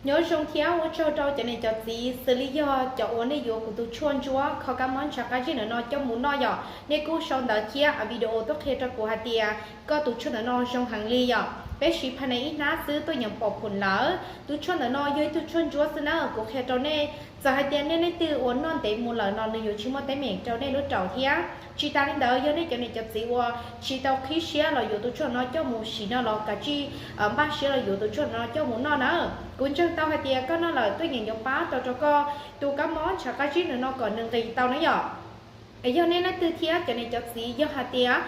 Nyob zoo thiab ua tsaug rau cov niam cov txiv, xws li yog cov uas nej yuav kuv tus tshuaj ntsuab kho kab mob ntshav qab zib ntawm no coj mus noj yom, nej kuj sau ntawv thiab video tuaj qhia rau kuv hais tias koj tus tshuaj ntawm no zoo heev li yom. Peb siv phaj nees ib hnab xwb tuaj yeem pom phum lawm. Tus tshuaj ntawm no yog ib tug tshuaj ntsuab xwb na, kuv qhia rau nej, txawm hais tias nej leej twg uas noj ntev mus lawm no nws yuav tsis muaj teeb meem rau nej lub raum thiab. Tsis tas li ntawd, yog nej cov niam cov txiv uas tsis tau qhib siab los yuav tus tshuaj no coj mus siv no los kav tsij npaj siab los yuav tus tshuaj no coj mus noj na. Kuv ntseeg tau hais tias koj noj lawm tuaj yeem yuav pab tau rau koj tus kab mob ntshav qab zib ntawm no kom nws nqis tau na yom. Yog nej leej twg thiab cov niam cov txiv yog hais tias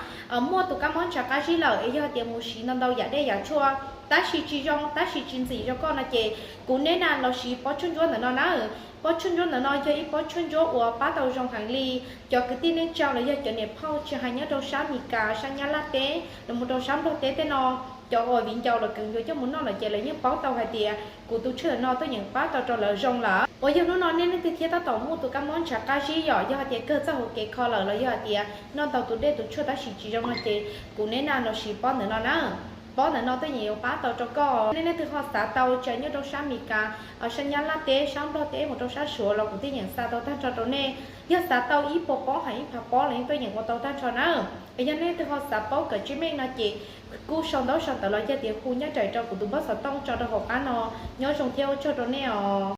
muaj tus kab mob ntshav qab zib lawm es yog hais tias mus siv ntau ntau yam dej yam tshuaj tab sis tsis zoo, tab sis tsis ntxim rau koj no ces kuv neb na los siv pob tshuaj ntsuab ntawm no na. Pob tshuaj ntsuab ntawm no yog ib pob tshuaj ntsuab uas pab tau zoo heev li. Cov kwv tij neej tsa los yog cov niam phauj tsis hais nyob rau sab Mes Kas, sab Nyab Laj teb los mus rau sab Nplog teb tej no, cov uas viv ncaus los kheev yuav coj mus noj lawm ces lawv yeej paub tau hais tias kuv tus tshuaj ntawm no tuaj yeem pab tau rau lawv zoo lawm. Uas yog hnub no nej leej twg thiab tab tom muaj tus kab mob ntshav qab zib yom, yog hais tias kawg txoj hauv kev kho lawm los yog hais tias noj ntau tus dej tus tshuaj tab sis tsis zoo no ces kuv neb na los siv pob ntawm no na. Pob ntawm no tuaj yeem yuav pab tau rau koj. Nej leej twg ho xav tau tsis hais nyob rau sab Mes Kas, sab Nyab Laj teb, sab Nplog teb mus rau sab Suav los kuv tuaj yeem xa tau tag nrho rau nej. Yog xav tau ib puas pob hais ib phav pob los yeej tuaj yeem ua tau tag nrho na. Yog nej leej twg ho xav paub kawm tseeb meej no ces kuj sau ntaub sau ntawv los yog tias hu nyob raws rau kuv tus npawb xov tooj tso rau hauv qab no. Nyob zoo thiab ua tsaug rau nej os.